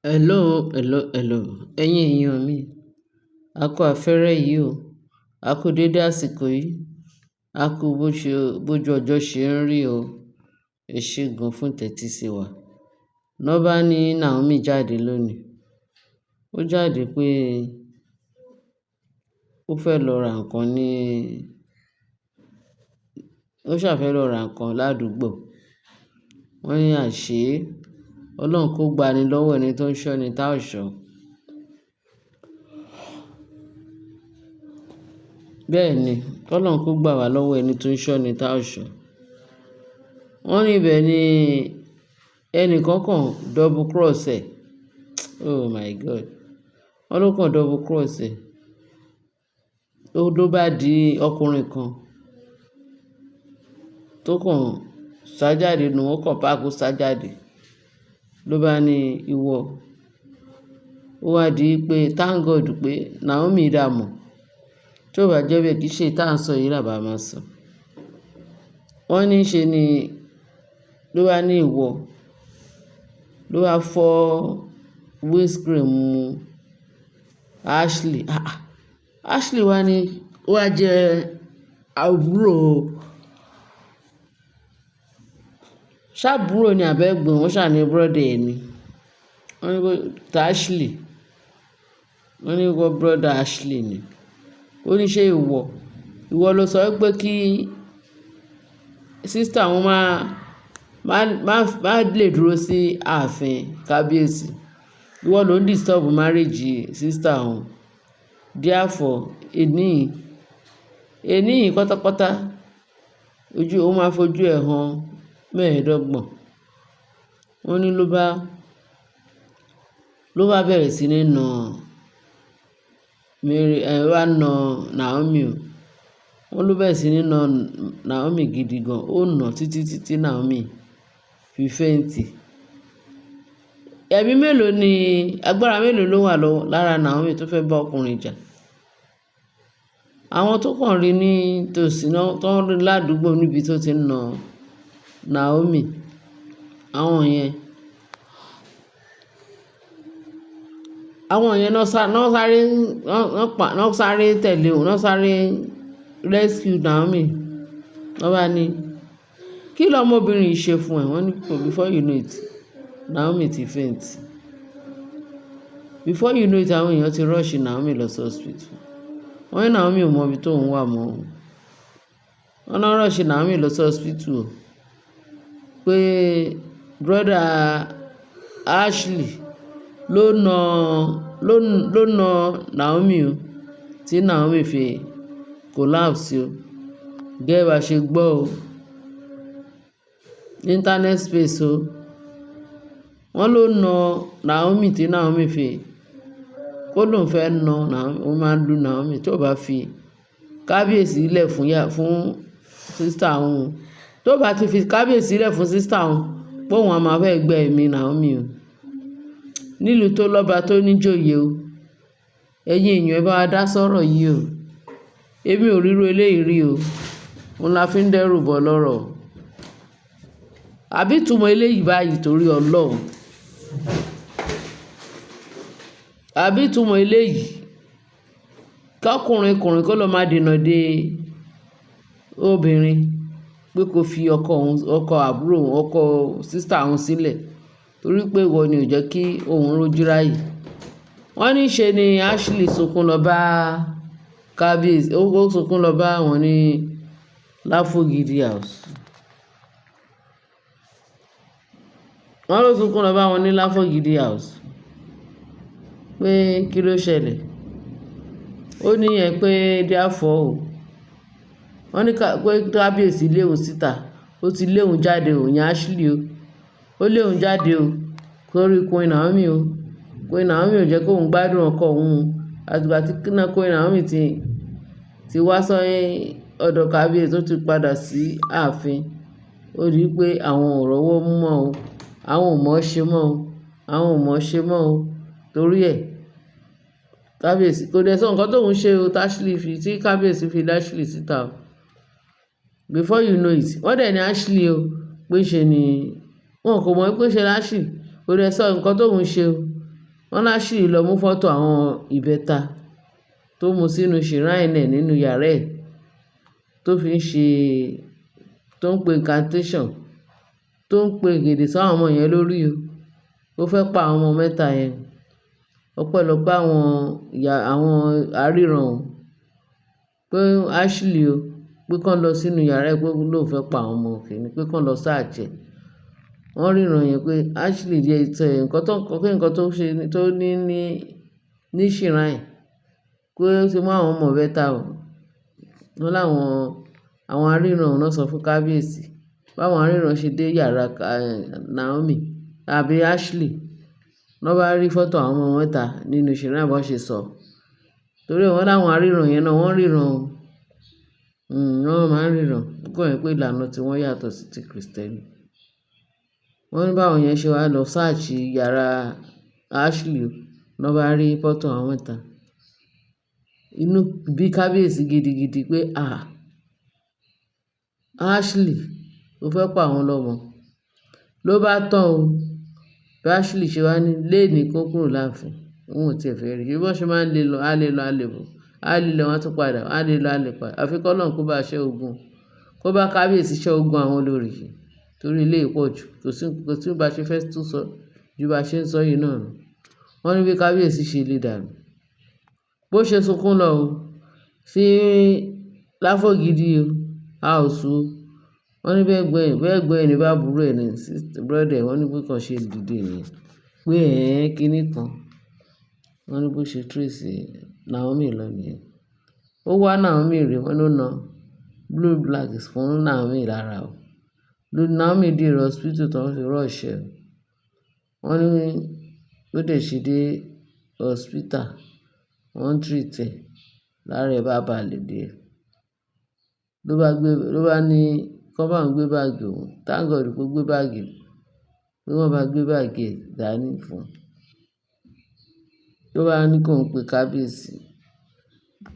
Hello, hello, hello. Ẹ̀yin èèyàn mi, a kú afẹ́rẹ́ yìí o. A kú dédé àsìkò yìí. A kú bó ṣe, bójú ọjọ́ ṣe ń rí o. Ẹ ṣé gan fún tẹ́tí sí wa. Lọ́ bá ní Naomi jáde lónìí. Ó jáde pé ó fẹ́ lọ ra nǹkan ní, ó ṣà fẹ́ lọ ra nǹkan ládùúgbò. Wọ́n ní àṣé, Ọlọ́run kó gba ni lọ́wọ́ ẹni tó ń ṣọ́ ni tá ò ṣọ́. Bẹ́ẹ̀ ni, k'Ọlọ́run kó gbà wá lọ́wọ́ ẹni tó ń ṣọ́ ni tá ò ṣọ́. Wọ́n ní ibẹ̀ ni ẹni kan kan double cross ẹ̀. Oh my God. Wọ́n ló kan double cross ẹ̀. Ló bá di ọkùnrin kan tó kàn sá jáde nù, ó kàn park ó sá jáde. Ló bá ní ìwọ. Ó wá di pé thank God pé Naomi dà mọ̀. Tí ó bá jẹ́ bẹ́ẹ̀ kì í ṣe tá ń sọ yìí là bá máa sọ. Wọ́n ní ṣe ni ló bá ní ìwọ. Ló bá fọ́ windscreen Ashley. Ah ah. Ashley wá ní, ó wá jẹ́ àbúrò, ṣáàbúrò ni àbẹ́gbọ̀n, wọ́n ṣà ní brother ẹ̀ ni. Wọ́n ní kó ta Ashley. Wọ́n ní kó brother Ashley ni. Ó ní ṣé ìwọ, ìwọ ló sọ wípé kí sister wọn má, má, má, má lè dúró sí ààfin kábíyèsí. Ìwọ ló ń disturb marriage sister òun. Therefore, èní yìí, èní yìí pátápátá ojú, ó máa fojú ẹ̀ hàn mẹ́ẹ̀ẹ́dọ́gbọ̀n. Wọ́n ní ló bá bẹ̀rẹ̀ sí ní na Mary, ẹ wá na Naomi o. Wọ́n ló bẹ̀rẹ̀ sí ní na Naomi gidi gan. Ó na títí títí Naomi fi faint. Ẹ̀mí mélòó ni, agbára mélòó ló wà lọ́wọ́ lára Naomi tó fẹ́ bá ọkùnrin jà? Àwọn tó kàn rí ní tòsí náà, tó ń rí ládùúgbò níbi tó ti ń na Naomi, àwọn yẹn, àwọn yẹn náà sá, náà sáré, wọ́n pa, náà sáré tẹ̀lé òun, náà sáré rescue Naomi. Wọ́n bá ní, kí lọmọbìnrin yìí ṣe fún ẹ? Wọ́n ní before you know it, Naomi ti faint. Before you know it, àwọn èèyàn ti rush Naomi lọ sí hospital. Wọ́n ní Naomi ò mọ ibi tó ń wà mọ́. Wọ́n náà rush Naomi lọ sí hospital o. Pé brother Ashley ló na, ló na Naomi o, tí Naomi fi collapse o. Gẹ́gẹ́ bá ṣe gbọ́ o. Internet space o. Wọ́n ló na Naomi tí Naomi fi, kó lóun fẹ́ na Naomi, ó máa lu Naomi tí ó bá fi kábíyèsí lẹ̀ fún ya, fún sister òun. Tó bá ti fi kábíyèsí lẹ̀ fún sister òun, pé òun a máa fẹ́ gbẹ ẹ̀mí Naomi o. Nílùú tó lọ́ba tó níjòyè o. Ẹ̀yin èèyàn, ẹ bá wa dá sọ́rọ̀ yìí o. Èmi ò ríru eléyìí rí o. Òun la fi ń dẹ́rù bọ́ lọ́rọ̀. Àbí ìtumọ̀ eléyìí báyìí torí Ọlọ́run. Àbí ìtumọ̀ eléyìí. Kọ́kùnrin kùnrin kó lọ máa dènà de obìnrin pé kó fi ọkọ òun, ọkọ àbúrò òun, ọkọ sister òun sílẹ̀ torí pé ìwọ ni ò jẹ́ kí òun rójú ráyè. Wọ́n ní ṣe ni Ashley sunkún lọ bá kábíyèsí, ó sunkún lọ bá wọn ní Láfògidi house. Wọ́n ló sunkún lọ bá wọn ní Láfògidi house pé kí ló ṣẹlẹ̀. Ó ní ẹ pé therefore o. Wọ́n ní ká, pé kábíyèsí lé òun síta. Ó ti lé òun jáde o, ìyẹn Ashley o. Ó lé òun jáde o torí Queen Naomi o. Queen Naomi ò jẹ́ kó òun gbádùn ọkọ òun o. Àti ìgbà tí Queen Naomi ti, ti wá sọ ọ̀dọ̀ kábíyèsí tó ti padà sí ààfin. Ó rí pé àwọn ò rọ́wọ́ mú mọ́ o. Àwọn ò mọ̀ ọ́ ṣe mọ́ o. Àwọn ò mọ̀ ọ́ ṣe mọ́ o. Torí ẹ̀, kábíyèsí kò dẹ̀ sọ nǹkan tó ń ṣe o tí Ashley fi, tí kábíyèsí fi lé Ashley síta o. Before you know it, wọ́n dẹ̀ ní Ashley o pé ṣe ni wọ́n kò mọ̀ pé ṣe ni Ashley kò dẹ̀ sọ nǹkan tó ń ṣe o. Wọ́n ní Ashley lọ mú fọ́tò àwọn ìbẹta tó mú sínú shrine ẹ̀ nínú yàrá ẹ̀ tó fi ń ṣe, tó ń pe incantation, tó ń pe gèdè sáwọn ọmọ yẹn lórí o. Ó fẹ́ pa àwọn ọmọ mẹ́ta yẹn. Ọpẹ́lọpẹ́ àwọn ìyá, àwọn aríran o, pé Ashley o, pé kí wọ́n lọ sínú yàrá ẹ̀ pé lóun fẹ́ pa àwọn ọmọ kìíní, pé kí wọ́n lọ search ẹ̀. Wọ́n ríran yẹn pé Ashley jẹ́ ìtẹ̀ nǹkan tó, pé nǹkan tó ṣe, tó ní shrine, pé ó ti mú àwọn ọmọ ìbẹta o. Wọ́n láwọn, àwọn aríran náà sọ fún kábíyèsí. Báwọn aríran ṣe dé yàrá Naomi àbí Ashley, wọ́n bá rí fọ́tò àwọn ọmọ mẹ́ta nínú shrine bó ṣe sọ. Torí wọ́n láwọn aríran yẹn náà wọ́n ríran o. Wọ́n máa ń ríran. Ó kàn jẹ́ pé ìlànà tí wọ́n yàtọ̀ sí ti Kristẹni. Wọ́n ní báwọn yẹn ṣe wá lọ search yàrá Ashley, wọ́n bá rí fọ́tò àwọn mẹ́ta. Inú bí kábíyèsí gidigidi pé à, Ashley, ó fẹ́ pa àwọn lọ́mọ. Ló bá tán o. Bí Ashley ṣe wá ní léèní kó kúrò láàfin. Òun ò tí ì fẹ́ rí. Bí wọ́n ṣe máa ń lé lọ, á lé lọ, á lè bọ̀. Á lé lọ, wọ́n á tún padà. Á lé lọ, á lè padà. Àfi kí Ọlọ́run kó bá ṣẹ́ ogun. Kó bá kábíyèsí ṣẹ́ ogun àwọn olórí yìí. Torí eléyìí pọ̀ jù. Kò sí bá ṣe fẹ́ tún sọ ju bá ṣe ń sọ yìí náà lọ. Wọ́n ní bí kábíyèsí ṣe lé dànù. Bó ṣe sunkún lọ o sí Láfọ̀gìdì o, house o. Wọ́n ní bẹ́ẹ̀ gbọ́n ẹ̀ ní bá àbúrò ẹ̀ ní brother ẹ̀, wọ́n ní bí kan ṣe dìde nìyẹn. Pé ẹ́ kíní kan. Wọ́n ní bó ṣe trace Naomi lọ nìyẹn. Ó wá Naomi rí, wọ́n ló na blue black fún Naomi lára o. Naomi dé hospital tó ń fi rush ẹ. Wọ́n ní bó dẹ̀ ṣe dé hospital, wọ́n treat ẹ̀, lára ẹ̀ bá balẹ̀ díẹ̀. Ló bá gbé, ló bá ní kí wọ́n bá òun gbé báàgì òun. Thank God pé ó gbé báàgì, pé wọ́n bá gbé báàgì ẹ̀ dání fún un. Ló bá ní kó ń pe kábíyèsí.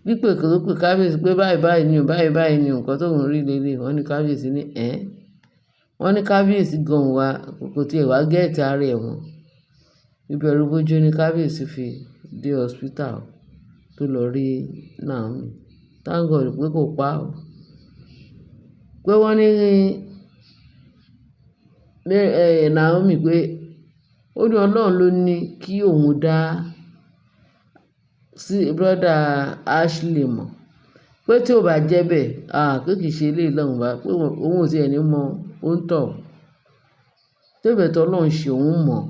Pípé tó pé kábíyèsí pé báyìí báyìí ni o, báyìí báyìí ni o, nǹkan tó ń rí lélẹ̀. Wọ́n ní kábíyèsí ní ẹ́. Wọ́n ní kábíyèsí gan wá, kò tí ì wá get ara ẹ̀ mọ́. Ìbẹ̀rù bojo ní kábíyèsí fi dé hospital tó lọ rí Naomi. Thank God pé kò pa o. Pé wọ́n ní Naomi pé ó ní Ọlọ́run ló ní kí òun dá sí brother Ashley mọ̀. Pé tí ó bá jẹ́ bẹ́ẹ̀, à pé kì í ṣe eléyìí lọ́hùn bá, pé òun ò tí ẹ ní mọ òǹtọ̀. Tó bẹ́ẹ̀ tó Ọlọ́run ṣe òun mọ̀.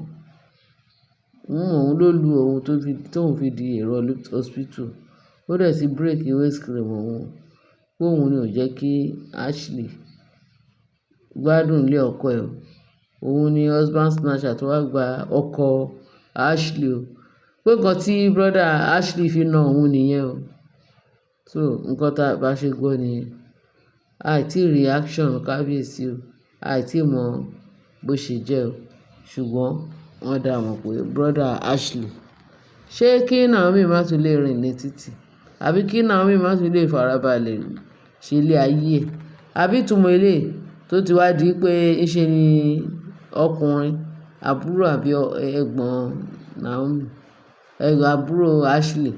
Òun mọ̀ òun ló lu òun tó fi, tóun fi di èrò hospital. Ó dẹ̀ ti break windscreen òun. Pé òun ni ò jẹ́ kí Ashley gbádùn ilé ọkọ ẹ̀ o. Òun ni husband snatcher tó wá gba ọkọ Ashley o. Pé nǹkan tí brother Ashley fi na òun nìyẹn o. So nǹkan tá bá ṣe gbọ́ nìyẹn. A ì tí rí action kábíyèsí o. A ì tí mọ bó ṣe jẹ́ o. Ṣùgbọ́n wọ́n dá mọ̀ pé brother Ashley. Ṣé kí Naomi má tún lè rìn ní títì? Àbí kí Naomi má tún lè farabalẹ̀ ṣe ilé ayé ẹ̀? Àbí ìtumọ̀ eléyìí tó ti wá di pé ń ṣe ni ọkùnrin, àbúrò àbí ẹ̀gbọ́n Naomi, ẹ̀gbọ́n àbúrò Ashley.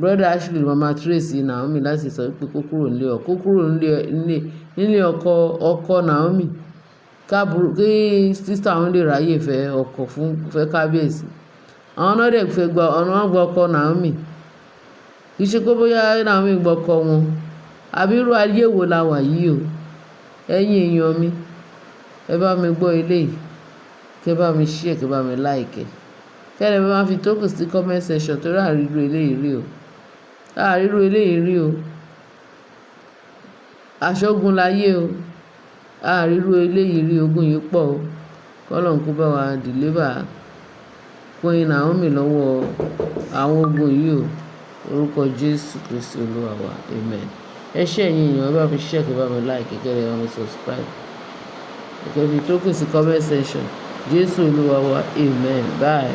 Brother Ashley máa ma trace Naomi láti sọ pé kó kúrò nílé ọkọ, kó kúrò nílé, nílé, nílé ọkọ, ọkọ Naomi. Káàbúrò, kí sister òun lè ráyè fẹ́ ọkọ fún, fẹ́ kábíyèsí. Àwọn náà dẹ̀ fẹ́ gba, ọ̀nà wọn gba ọkọ Naomi. Kì í ṣe pé bóyá Naomi gba ọkọ wọn. Àbí irú ayé wo la wà yìí o? Ẹ̀yin èèyàn mi, ẹ bá mi gbọ́ eléyìí, kí ẹ bá mi share, kí ẹ bá mi like ẹ. Kí ẹ bá fi tókù sí comment section torí àríru eléyìí rí o. Àríru eléyìí rí o. Aṣọ́gun láyé o. Àríru eléyìí rí, ogun yìí pọ̀ o. Kí Ọlọ́run kó bá wa deliver Queen Naomi lọ́wọ́ àwọn ogun yìí o. Orúkọ Jésù Kristi Olúwa wa. Amen. Ẹ ṣé ẹ̀yin èèyàn, ẹ bá mi share, kí ẹ bá mi like, kí ẹ bá mi subscribe. Kí ẹ fi tókù sí comment section. Jésù Olúwa wa. Amen. Bye.